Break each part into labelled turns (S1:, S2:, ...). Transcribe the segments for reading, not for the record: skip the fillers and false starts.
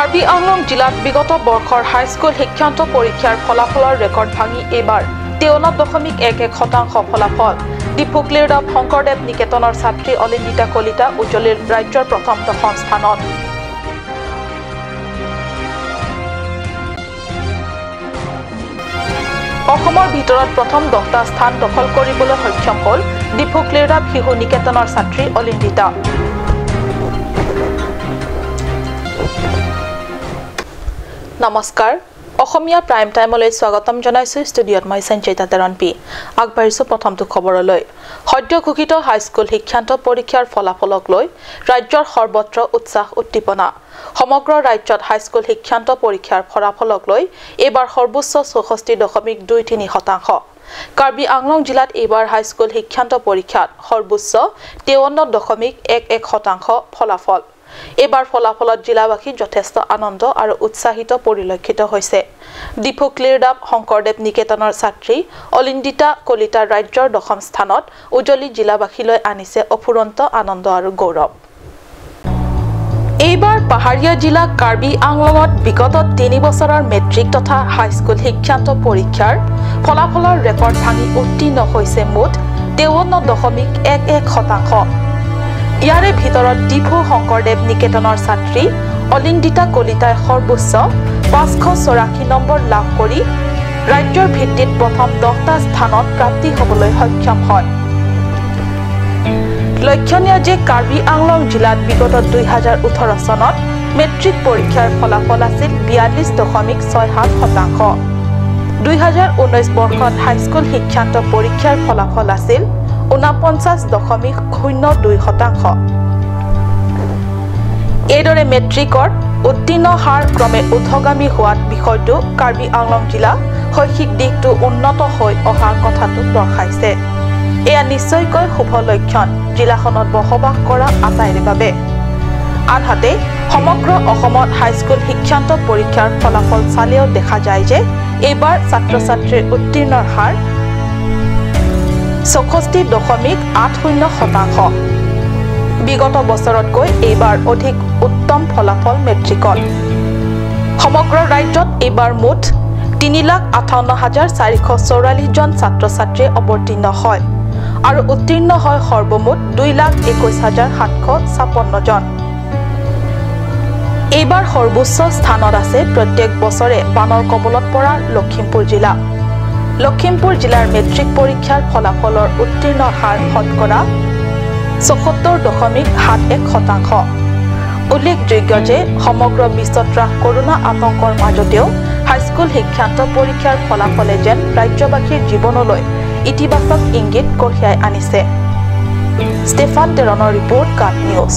S1: কাৰ্বি আংলং জিলাত বিগত বৰ্ষৰ হাইস্কুল শিক্ষান্ত পৰীক্ষাৰ ফলাফলৰ ৰেকৰ্ড ভাঙি এইবাৰ 53.11% ফলাফল। ডিফু ক্লিৰডাপ শংকৰদেৱ নিকেতনৰ ছাত্ৰী অলিন্দিতা কলিতা উজ্জ্বলিল ৰাজ্যৰ প্ৰথম দশম স্থানত। অসমৰ ভিতৰত প্ৰথম 10টা স্থান দখল কৰিবলৈ সক্ষম হ'ল ডিফু ক্লিৰডাপ শিশু নিকেতনৰ ছাত্ৰী অলিন্দিতা। নমস্কাৰ, অসমীয়া প্ৰাইম টাইমলৈ স্বাগতম জনাইছোঁ। ষ্টুডিঅ'ত মই সঞ্চয়িতা তেৰণপি। আগবাঢ়িছোঁ প্ৰথমটো খবৰলৈ। সদ্য ঘোষিত হাইস্কুল শিক্ষান্ত পৰীক্ষাৰ ফলাফলক লৈ ৰাজ্যৰ সৰ্বত্ৰ উৎসাহ উদ্দীপনা। সমগ্ৰ ৰাজ্যত হাইস্কুল শিক্ষান্ত পৰীক্ষাৰ ফলাফলক লৈ এইবাৰ সৰ্বোচ্চ 64.23%। কাৰ্বি আংলং জিলাত এইবাৰ হাইস্কুল শিক্ষান্ত পৰীক্ষাত সৰ্বোচ্চ 53.11% ফলাফল। এইবাৰ ফলাফলত জিলাবাসী যথেষ্ট আনন্দ আৰু উৎসাহিত পৰিলক্ষিত হৈছে। ডিফু ক্লিৰডাপ শংকৰদেৱ নিকেতনৰ ছাত্ৰী অলিন্দিতা কলিতা ৰাজ্যৰ দশম স্থানত উজলি জিলাবাসীলৈ আনিছে অফুৰন্ত আনন্দ আৰু গৌৰৱ। এইবাৰ পাহাৰীয়া জিলা কাৰ্বি আংলঙত বিগত 3 বছৰৰ মেট্ৰিক তথা হাইস্কুল শিক্ষান্ত পৰীক্ষাৰ ফলাফলৰ ৰেকৰ্ড ভাঙি উত্তীৰ্ণ হৈছে মুঠ 53.11%। ইয়াৰে ভিতৰত ডিফু শংকৰদেৱ নিকেতনৰ ছাত্ৰী অলিন্দিতা কলিতাই সৰ্বোচ্চ 584 নম্বৰ লাভ কৰি ৰাজ্যৰ ভিত্তিত প্ৰথম 10টা স্থানত প্ৰাপ্তি হ'বলৈ সক্ষম হয়। লক্ষণীয় যে কাৰ্বি আংলং জিলাত বিগত 2018 চনত মেট্ৰিক পৰীক্ষাৰ ফলাফল আছিল 42.67%। 2019 বৰ্ষত হাইস্কুল শিক্ষান্ত পৰীক্ষাৰ ফলাফল আছিল 49.02%। এইদৰে মেট্ৰিকৰ উত্তীৰ্ণ হাৰ ক্ৰমে ঊৰ্ধগামী হোৱাত বিষয়টো কাৰ্বি আংলং জিলা শৈক্ষিক দিশটো উন্নত হৈ অহা কথাটো দৰ্শাইছে। এয়া নিশ্চয়কৈ শুভ লক্ষণ জিলাখনত বসবাস কৰা আটাইৰে বাবে। আনহাতে সমগ্ৰ অসমত হাইস্কুল শিক্ষান্ত পৰীক্ষাৰ ফলাফল চালেও দেখা যায় যে এইবাৰ ছাত্ৰ ছাত্ৰীৰ উত্তীৰ্ণৰ হাৰ 64.80%। বিগত বছৰতকৈ এইবাৰ অধিক উত্তম ফলাফল মেট্ৰিকত। সমগ্ৰ ৰাজ্যত এইবাৰ মুঠ 3,58,444 জন ছাত্ৰ ছাত্ৰীয়ে অৱতীৰ্ণ হয় আৰু উত্তীৰ্ণ হয় সৰ্বমুঠ 2,21,756 জন। এইবাৰ সৰ্বোচ্চ স্থানত আছে প্ৰত্যেক বছৰে বানৰ কবলত পৰা লখিমপুৰ জিলা। লখিমপুৰ জিলাৰ মেট্ৰিক পৰীক্ষাৰ ফলাফলৰ উত্তীৰ্ণৰ হাৰ শতকৰা 74.71%। উল্লেখযোগ্য যে সমগ্ৰ বিশ্বত্ৰাস কৰোনা আতংকৰ মাজতেও হাইস্কুল শিক্ষান্ত পৰীক্ষাৰ ফলাফলে যেন ৰাজ্যবাসীৰ জীৱনলৈ ইতিবাচক ইংগিত কঢ়িয়াই আনিছে। ষ্টেফান টেৰণৰ ৰিপৰ্ট, কাট নিউজ।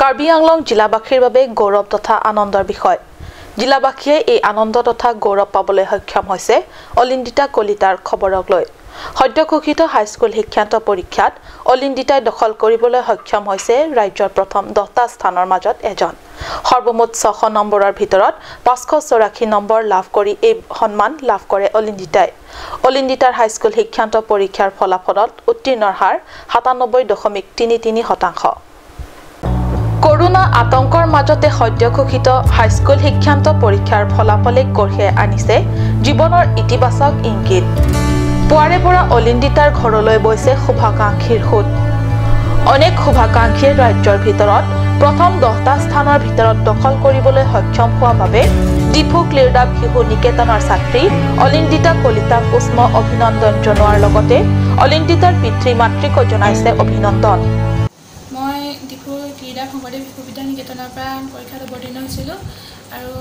S1: কাৰ্বি আংলং জিলাবাসীৰ বাবে গৌৰৱ তথা আনন্দৰ বিষয়। জিলাবাসীয়ে এই আনন্দ তথা গৌৰৱ পাবলৈ সক্ষম হৈছে অলিন্দিতা কলিতাৰ খবৰক লৈ। সদ্য ঘোষিত হাইস্কুল শিক্ষান্ত পৰীক্ষাত অলিন্দিতাই দখল কৰিবলৈ সক্ষম হৈছে ৰাজ্যৰ প্ৰথম 10টা স্থানৰ মাজত এজন। সৰ্বমুঠ 600 নম্বৰৰ ভিতৰত 584 নম্বৰ লাভ কৰি এই সন্মান লাভ কৰে অলিন্দিতাই। অলিন্দিতাৰ হাইস্কুল শিক্ষান্ত পৰীক্ষাৰ ফলাফলত উত্তীৰ্ণৰ হাৰ 97.33%। কৰোনা আতংকৰ মাজতে সদ্য ঘোষিত হাইস্কুল শিক্ষান্ত পৰীক্ষাৰ ফলাফলে কঢ়িয়াই আনিছে জীৱনৰ ইতিবাচক ইংগিত। পুৱাৰে পৰা অলিন্দিতাৰ ঘৰলৈ বৈছে শুভাকাংক্ষীৰ সোঁত। অনেক শুভাকাংক্ষীয়ে ৰাজ্যৰ ভিতৰত প্ৰথম 10টা স্থানৰ ভিতৰত দখল কৰিবলৈ সক্ষম হোৱা বাবে ডিফু ক্লিৰডাপ শিশু নিকেতনৰ ছাত্ৰী অলিন্দিতা কলিতাক উষ্ম অভিনন্দন জনোৱাৰ লগতে অলিন্দিতাৰ পিতৃ মাতৃকো জনাইছে অভিনন্দন।
S2: মই ডিফু ক্লিৰডাপ শংকৰদেৱ শিশু বিদ্যা নিকেতনৰ পৰা পৰীক্ষাত অৱতীৰ্ণ হৈছিলোঁ আৰু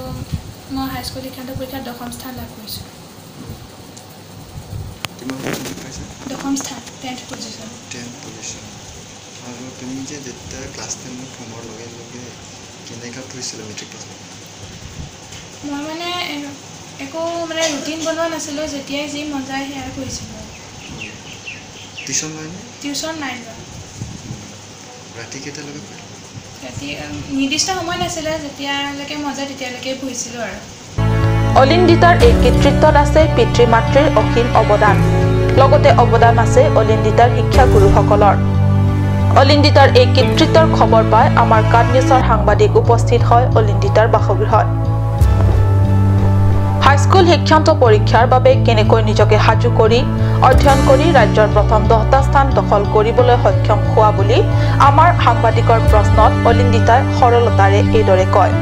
S2: মই হাইস্কুল শিক্ষান্ত পৰীক্ষাত দশম স্থান লাভ কৰিছোঁ। দশম স্থান, 10th position.
S3: 10th position. আৰু তুমি যে যেতিয়া ক্লাছ 10ত সোমোৱাৰ লগে লগে কেনেকুৱা পঢ়িছিলা মেট্ৰিক পাছ?
S2: মই মানে একো মানে ৰুটিন বনোৱা নাছিলোঁ, যেতিয়াই যি মন যায় সেয়াই পঢ়িছিলোঁ।
S3: টিউশ্যন লয়নে?
S2: টিউশ্যন নাই লোৱা।
S3: ৰাতি কেইটালৈকে পঢ়িলা?
S2: ৰাতি নিৰ্দিষ্ট সময় নাছিলে, যেতিয়ালৈকে মন যায় তেতিয়ালৈকে পঢ়িছিলোঁ আৰু।
S1: অলিন্দিতাৰ এই কৃতিত্বত আছে পিতৃ মাতৃৰ অসীম অৱদান, লগতে অৱদান আছে অলিন্দিতাৰ শিক্ষাগুৰুসকলৰ। অলিন্দিতাৰ এই কৃতিত্বৰ খবৰ পাই আমাৰ কাট নিউজৰ সাংবাদিক উপস্থিত হয় অলিন্দিতাৰ বাসগৃহত। হাইস্কুল শিক্ষান্ত পৰীক্ষাৰ বাবে কেনেকৈ নিজকে সাজু কৰি অধ্যয়ন কৰি ৰাজ্যৰ প্ৰথম 10টা স্থান দখল কৰিবলৈ সক্ষম হোৱা বুলি আমাৰ সাংবাদিকৰ প্ৰশ্নত অলিন্দিতাই সৰলতাৰে এইদৰে কয়।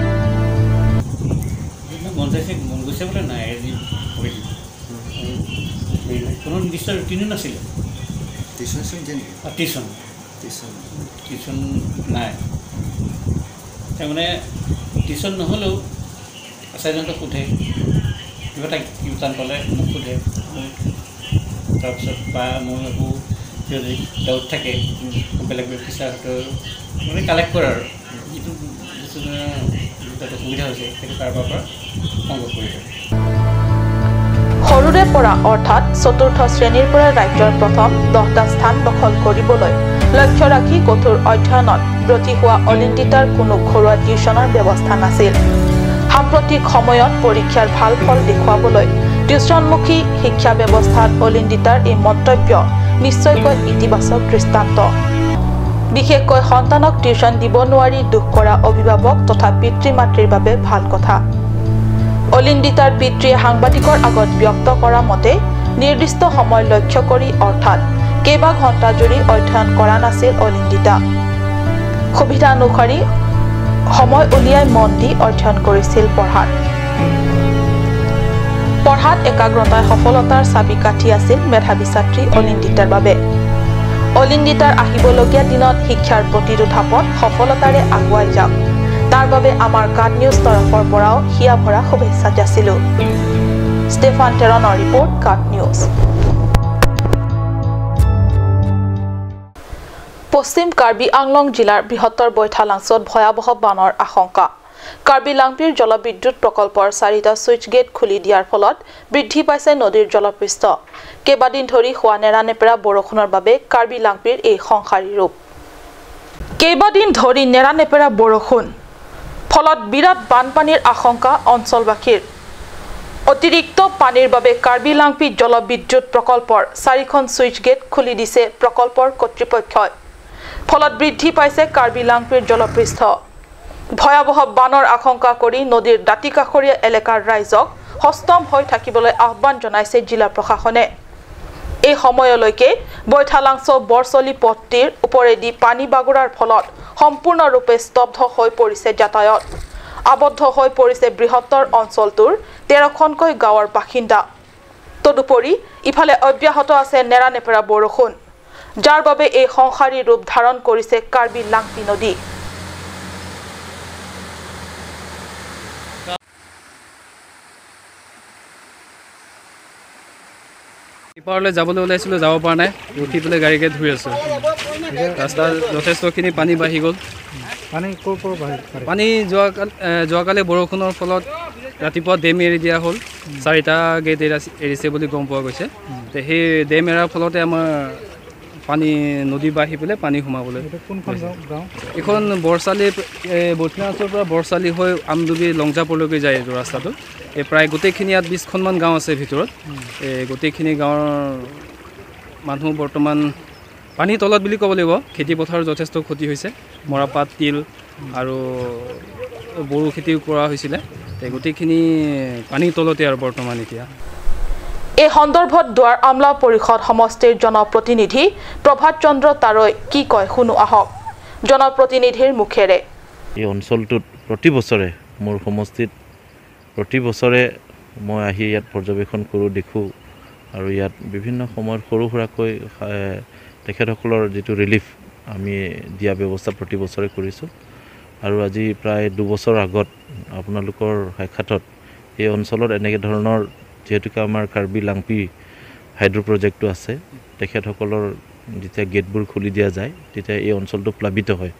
S4: টিউচন নহ'লেও আচাৰ্যহঁতক সোধে, কিবা এটা টান পালে মোক সোধে, তাৰপিছত বা মই আকৌ যদি ডাউট থাকে বেলেগ বেলেগ টিচাৰহঁতৰ মানে কালেক্ট কৰে আৰু যিটো তাত অসুবিধা হৈছে সেইটো কাৰোবাৰ পৰা সংগ্ৰহ কৰি থাকে।
S1: সৰুৰে পৰা অৰ্থাৎ চতুৰ্থ শ্ৰেণীৰ পৰা ৰাজ্যৰ প্ৰথম 10টা স্থান দখল কৰিবলৈ লক্ষ্য ৰাখি কঠোৰ অধ্যয়নত ব্ৰতী হোৱা অলিন্দিতাৰ কোনো ঘৰুৱা টিউচনৰ ব্যৱস্থা নাছিল। সাম্প্ৰতিক সময়ত পৰীক্ষাৰ ভাল ফল দেখুৱাবলৈ টিউচনমুখী শিক্ষা ব্যৱস্থাত অলিন্দিতাৰ এই মন্তব্য নিশ্চয়কৈ ইতিবাচক দৃষ্টান্ত। বিশেষকৈ সন্তানক টিউচন দিব নোৱাৰি দুখ কৰা অভিভাৱক তথা পিতৃ মাতৃৰ বাবে ভাল কথা। অলিন্দিতাৰ পিতৃয়ে সাংবাদিকৰ আগত ব্যক্ত কৰা মতে নিৰ্দিষ্ট সময় লক্ষ্য কৰি অৰ্থাৎ কেইবা ঘণ্টা জুৰি অধ্যয়ন কৰা নাছিল অলিন্দিতা। সুবিধা অনুসৰি সময় উলিয়াই মন দি অধ্যয়ন কৰিছিল। পঢ়াত একাগ্ৰতাই সফলতাৰ চাবিকাঠি আছিল মেধাৱী ছাত্ৰী অলিন্দিতাৰ বাবে। অলিন্দিতাৰ আহিবলগীয়া দিনত শিক্ষাৰ প্ৰতিটো ধাপত সফলতাৰে আগুৱাই যাওক, তাৰ বাবে আমাৰ কাট নিউজ তৰফৰ পৰাও হিয়া ভৰা শুভেচ্ছা যাচিলোঁ। ষ্টেফান টেৰণৰ ৰিপৰ্ট, কাট নিউজ। পশ্চিম কাৰ্বি আংলং জিলাৰ বৃহত্তৰ বৈঠালাংছত ভয়াৱহ বানৰ আশংকা। কাৰ্বি লাংপিৰ জলবিদ্যুৎ প্ৰকল্পৰ 4টা ছুইচ গেট খুলি দিয়াৰ ফলত বৃদ্ধি পাইছে নদীৰ জলপৃষ্ঠ। কেইবাদিন ধৰি হোৱা নেৰানেপেৰা বৰষুণৰ বাবে কাৰ্বি লাংপিৰ এই সংসাৰী ৰূপ। কেইবাদিন ধৰি নেৰানেপেৰা বৰষুণ ফলত বিৰাট বানপানীৰ আশংকা অঞ্চলবাসীৰ। অতিৰিক্ত পানীৰ বাবে কাৰ্বি লাংপি জলবিদ্যুৎ প্ৰকল্পৰ 4খন ছুইচ গেট খুলি দিছে প্ৰকল্পৰ কৰ্তৃপক্ষই। ফলত বৃদ্ধি পাইছে কাৰ্বি লাংপিৰ জলপৃষ্ঠ। ভয়াৱহ বানৰ আশংকা কৰি নদীৰ দাঁতিকাষৰীয়া এলেকাৰ ৰাইজক সষ্টম হৈ থাকিবলৈ আহ্বান জনাইছে জিলা প্ৰশাসনে। এই সময়লৈকে বৈঠালাংছ বৰচলি পথটিৰ ওপৰেদি পানী বাগৰাৰ ফলত সম্পূৰ্ণৰূপে স্তব্ধ হৈ পৰিছে যাতায়াত। আবদ্ধ হৈ পৰিছে বৃহত্তৰ অঞ্চলটোৰ 13খনকৈ গাঁৱৰ বাসিন্দা। তদুপৰি ইফালে অব্যাহত আছে নেৰানেপেৰা বৰষুণ, যাৰ বাবে এই সংসাৰী ৰূপ ধাৰণ কৰিছে কাৰ্বি লাংপি নদী।
S5: ইপাৰলৈ যাবলৈ ওলাইছিলোঁ, যাব পৰা নাই, ৰখি পেলাই গাড়ীকে ধুই আছোঁ। ৰাস্তাত যথেষ্টখিনি পানী বাঢ়ি গ'ল। পানী যোৱাকালি বৰষুণৰ ফলত ৰাতিপুৱা ডেম এৰি দিয়া হ'ল, 4টা গেট এৰিছে বুলি গম পোৱা গৈছে। সেই ডেম এৰাৰ ফলতে আমাৰ পানী নদী বাঢ়ি পেলাই পানী সোমাবলৈ। এইখন বৰচালি, বৈঠলাংছৰ পৰা বৰচালি হৈ আমডুবি লংজাপুৰলৈকে যায় এইটো ৰাস্তাটো। এই প্ৰায় গোটেইখিনি ইয়াত 20খনমান গাঁও আছে ভিতৰত। এই গোটেইখিনি গাঁৱৰ মানুহ বৰ্তমান পানীৰ তলত বুলি ক'ব লাগিব। খেতি পথাৰৰ যথেষ্ট ক্ষতি হৈছে, মৰাপাট, তিল আৰু বড়ো খেতিও কৰা হৈছিলে, গোটেইখিনি পানীৰ তলতে আৰু বৰ্তমান এতিয়া।
S1: এই সন্দৰ্ভত দুৱাৰ আমলা পৰিষদ সমষ্টিৰ জনপ্ৰতিনিধি প্ৰভাত চন্দ্ৰ তাৰৈ কি কয় শুনো আহক জনপ্ৰতিনিধিৰ মুখেৰে।
S6: এই অঞ্চলটোত প্ৰতি বছৰে মোৰ সমষ্টিত প্ৰতি বছৰে মই আহি ইয়াত পৰ্যবেক্ষণ কৰোঁ, দেখোঁ আৰু ইয়াত বিভিন্ন সময়ত সৰু সুৰাকৈ তেখেতসকলৰ যিটো ৰিলিফ আমি দিয়া ব্যৱস্থা প্ৰতি বছৰে কৰিছোঁ। আৰু আজি প্ৰায় 2 বছৰ আগত আপোনালোকৰ সাক্ষাৎত এই অঞ্চলত এনেকৈ ধৰণৰ যিহেতুকে আমাৰ কাৰ্বি লাংপি হাইড্ৰ' প্ৰজেক্টটো আছে, তেখেতসকলৰ যেতিয়া গেটবোৰ খুলি দিয়া যায় তেতিয়া এই অঞ্চলটো প্লাবিত হয়।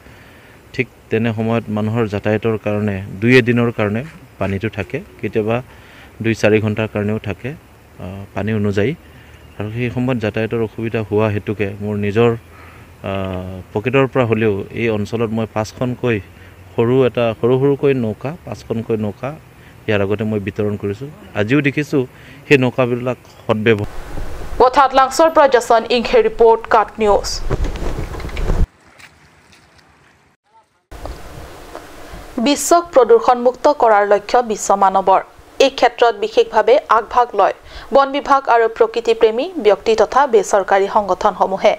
S6: ঠিক তেনে সময়ত মানুহৰ যাতায়াতৰ কাৰণে 2 এদিনৰ কাৰণে পানীটো থাকে, কেতিয়াবা 2-4 ঘণ্টাৰ কাৰণেও থাকে পানী অনুযায়ী। আৰু সেই সময়ত যাতায়াতৰ অসুবিধা হোৱা হেতুকে মোৰ নিজৰ পকেটৰ পৰা হ'লেও এই অঞ্চলত মই 5খনকৈ সৰু সৰুকৈ নৌকা, 5খনকৈ নৌকা ইয়াৰ আগতে মই বিতৰণ কৰিছোঁ। আজিও দেখিছোঁ সেই নৌকাবিলাক সদ্ব্যৱহাৰ।
S1: লাংছৰ পৰা জছন ইংখে ৰিপৰ্ট, কাট নিউজ। বিশ্বক প্ৰদূষণমুক্ত কৰাৰ লক্ষ্য বিশ্ব মানৱৰ। এই ক্ষেত্ৰত বিশেষভাৱে আগভাগ লয় বন বিভাগ আৰু প্ৰকৃতিপ্ৰেমী ব্যক্তি তথা বেচৰকাৰী সংগঠনসমূহে।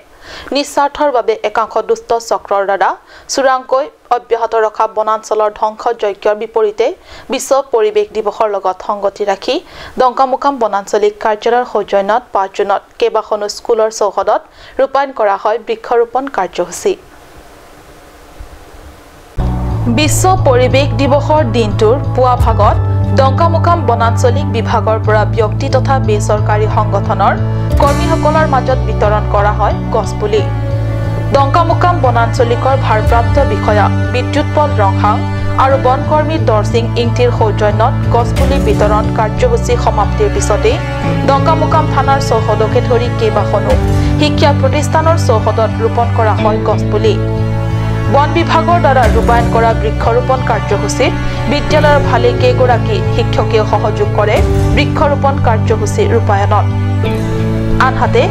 S1: নিস্বাৰ্থৰ বাবে একাংশ দুষ্ট চক্ৰৰ দ্বাৰা চোৰাংকৈ অব্যাহত ৰখা বনাঞ্চলৰ ধ্বংস যজ্ঞৰ বিপৰীতে বিশ্ব পৰিৱেশ দিৱসৰ লগত সংগতি ৰাখি ডংকামুকাম বনাঞ্চলিক কাৰ্যালয়ৰ সৌজন্যত 5 জুনত কেইবাখনো স্কুলৰ চৌহদত ৰূপায়ণ কৰা হয় বৃক্ষৰোপণ কাৰ্যসূচী। বিশ্ব পৰিৱেশ দিৱসৰ দিনটোৰ পুৱা ভাগত ডংকামুকাম বনাঞ্চলিক বিভাগৰ পৰা ব্যক্তি তথা বেচৰকাৰী সংগঠনৰ কৰ্মীসকলৰ মাজত বিতৰণ কৰা হয় গছপুলি। ডংকামুকাম বনাঞ্চলিকৰ ভাৰপ্ৰাপ্ত বিষয়া বিদ্যুৎপল ৰংহাং আৰু বনকৰ্মী দৰসিং ইংটিৰ সৌজন্যত গছপুলি বিতৰণ কাৰ্যসূচী সমাপ্তিৰ পিছতেই ডংকামুকাম থানাৰ চৌহদকে ধৰি কেইবাখনো শিক্ষা প্ৰতিষ্ঠানৰ চৌহদত ৰোপণ কৰা হয় গছপুলি। বন বিভাগৰ দ্বাৰা ৰূপায়ণ কৰা বৃক্ষৰোপণ কাৰ্যসূচীত বিদ্যালয়ৰ ভালেকেইগৰাকী শিক্ষকেও সহযোগ কৰে বৃক্ষৰোপণ কাৰ্যসূচী ৰূপায়ণত। আনহাতে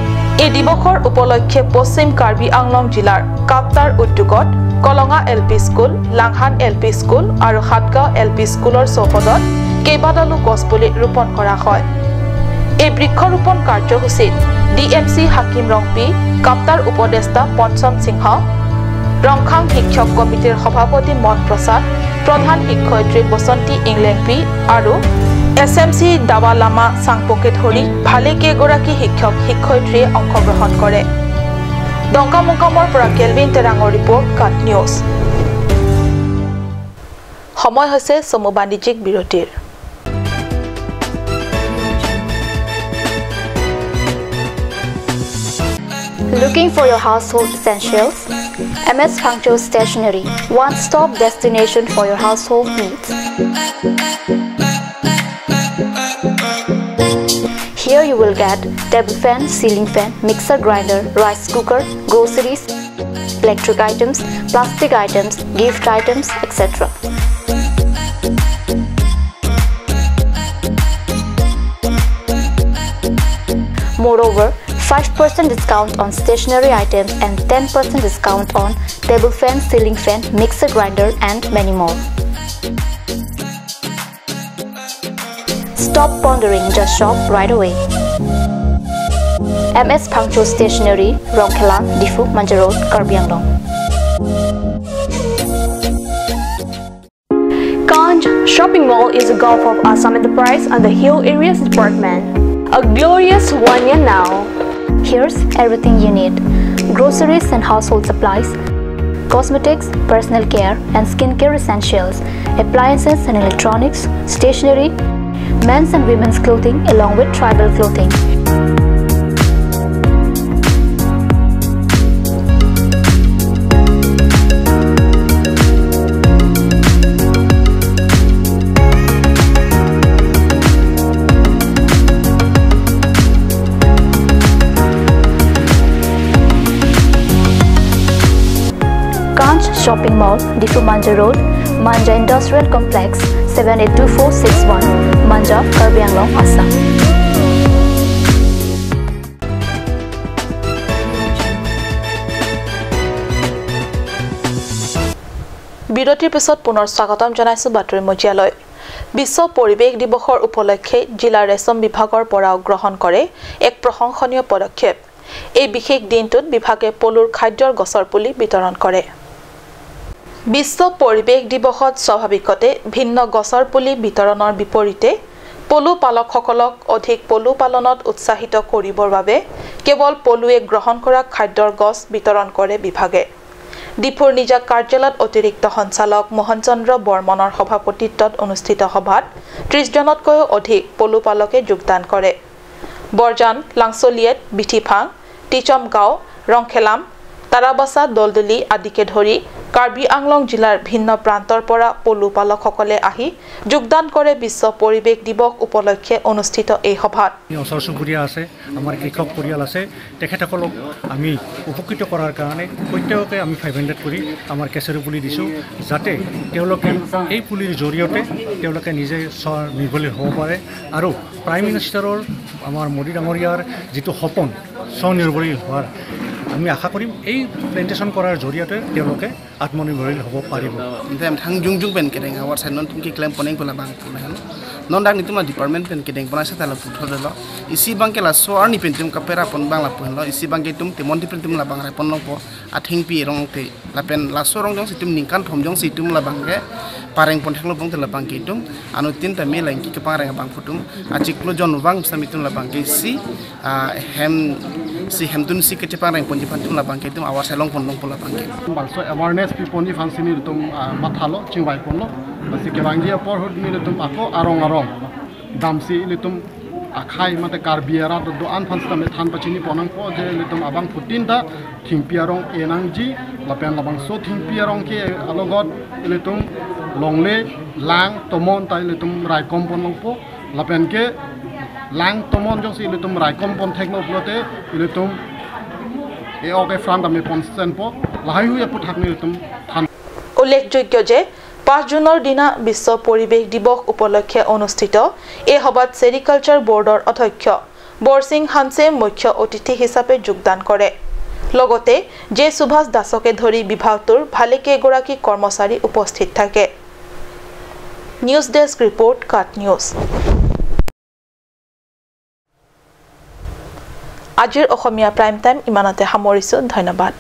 S1: এই দিৱসৰ উপলক্ষে পশ্চিম কাৰ্বি আংলং জিলাৰ কাপ্তাৰ উদ্যোগত Kolonga L P school, Langhan L P school আৰু সাতগাঁও এল পি স্কুলৰ চৌহদত কেইবাডালো গছপুলি ৰোপণ কৰা হয়। এই বৃক্ষৰোপণ কাৰ্যসূচীত ডি এম চি হাকিম ৰংপি, কাপ্তাৰ উপদেষ্টা পঞ্চম সিংহ, ৰংখাং শিক্ষক কমিটিৰ সভাপতি মন প্ৰসাদ, প্ৰধান শিক্ষয়িত্ৰী বসন্তী ইংলেংপি আৰু এছ এম চি দাৱা লামা চাংপোকে ধৰি ভালেকেইগৰাকী শিক্ষক শিক্ষয়িত্ৰীয়ে অংশগ্ৰহণ কৰে। ডংকামুকামৰ পৰা কেলভিন তেৰাঙৰ ৰিপৰ্ট, কাট নিউজ। সময় হৈছে চমু বাণিজ্যিক বিৰতিৰ।
S7: Looking for your household essentials? MS Phangcho Stationery, one-stop destination for your household needs. Here you will get table fan, ceiling fan, mixer grinder, rice cooker, groceries, electric items, plastic items, gift items, etc. Moreover, 5% discount on stationery items and 10% discount on table fan, ceiling fan, mixer grinder and many more. Stop pondering, just shop right away. MS Phangcho Stationery, Rongkhelang, Diphu, Manja Road, Karbi Anglong.
S8: Kanj Shopping Mall is a Gulf of Assam Enterprise and the Hill Areas Department. A glorious 1 year now.
S7: Here's everything you need: groceries and household supplies, cosmetics, personal care and skincare essentials, appliances and electronics, stationery, men's and women's clothing along with tribal clothing. Shopping Mall, Diphu Manja Road, Manja Industrial Complex, 782461, Manja, Karbi Anglong, Assam.
S1: বিৰতিৰ পিছত পুনৰ স্বাগতম জনাইছো বাতৰি মজিয়ালৈ। বিশ্ব পৰিৱেশ দিৱসৰ উপলক্ষে জিলা ৰেচম বিভাগৰ পৰাও গ্ৰহণ কৰে এক প্ৰশংসনীয় পদক্ষেপ। এই বিশেষ দিনটোত বিভাগে পলুৰ খাদ্যৰ গছৰ পুলি বিতৰণ কৰে। বিশ্ব পৰিৱেশ দিৱসত স্বাভাৱিকতে ভিন্ন গছৰ পুলি বিতৰণৰ বিপৰীতে পলু পালকসকলক অধিক পলু পালনত উৎসাহিত কৰিবৰ বাবে কেৱল পলুৱে গ্ৰহণ কৰা খাদ্যৰ গছ বিতৰণ কৰে বিভাগে। ডিফুৰ নিজা কাৰ্যালয়ত অতিৰিক্ত সঞ্চালক মোহনচন্দ্ৰ বৰ্মনৰ সভাপতিত্বত অনুষ্ঠিত সভাত 30 জনতকৈও অধিক পলু পালকে যোগদান কৰে। বৰজান, লাংচলিয়েট, বিঠিফাং, টিচম গাঁও, ৰংখেলাম, তাৰাবাচা, দলদলি আদিকে ধৰি কাৰ্বি আংলং জিলাৰ ভিন্ন প্ৰান্তৰ পৰা পলু পালকসকলে আহি যোগদান কৰে বিশ্ব পৰিৱেশ দিৱস উপলক্ষে অনুষ্ঠিত এই সভাত।
S9: ওচৰ চুবুৰীয়া আছে, আমাৰ কৃষক পৰিয়াল আছে, তেখেতসকলক আমি উপকৃত কৰাৰ কাৰণে প্ৰত্যেককে আমি 500 কৰি আমাৰ কেঁচেৰু পুলি দিছোঁ, যাতে তেওঁলোকে এই পুলিৰ জৰিয়তে তেওঁলোকে নিজে স্বনিৰ্ভৰশীল হ'ব পাৰে। আৰু প্ৰাইম মিনিষ্টাৰৰ আমাৰ মোদী ডাঙৰীয়াৰ যিটো সপোন স্বনিৰ্ভৰশীল হোৱাৰ, আমি আশা কৰিম এই প্লেণ্টেশ্যন কৰাৰ জৰিয়তে তেওঁলোকে আত্মনিৰ্ভৰশীল হ'ব পাৰিব।
S10: Non dak ni tuma department pen kedeng pona sa tala puthol lo isi bangke la so arni pen tum kapera pon bangla pon lo isi bangke tum te mon pen tum la bangrai pon lo po athing pi rong te la pen la so rong jong situm ningkan thom jong situm la bangke pareng pon thaklo bong te la bangke tum anu tin ta me lang ki ke pareng bang phutum achiklo jon wang samitum la bangke si hem si hemtun si ke pareng pon jipan tum la bangke tum awar selong pon long pon la bangke
S11: balso awareness pi pon ni fansini tum mathalo chingwai pon lo basi kebangi apor hud ni tum ako arong arong damsi litum akhai mate karbiara do an fansta me than pachini ponang po je litum abang futin da thingpiarong enang ji lapen labang so thingpiarong ke alogot litum longle lang tomon tai litum raikom pon po lapen ke lang tomon jong si litum raikom pon thekno plote litum e oke front ame pon sen po lahai hu epu thakni litum than।
S1: উল্লেখযোগ্য যে 5 জুনৰ দিনা বিশ্ব পৰিৱেশ দিৱস উপলক্ষে অনুষ্ঠিত এই সভাত ছেৰিকালচাৰ বৰ্ডৰ অধ্যক্ষ বৰসিং হানছে মুখ্য অতিথি হিচাপে যোগদান কৰে। লগতে জে সুভাষ দাসকে ধৰি বিভাগটোৰ ভালেকেইগৰাকী কৰ্মচাৰী উপস্থিত থাকে। News desk report, cut news. আজিৰ অসমীয়া প্ৰাইম টাইম ইমানতে সামৰিছোঁ। ধন্যবাদ।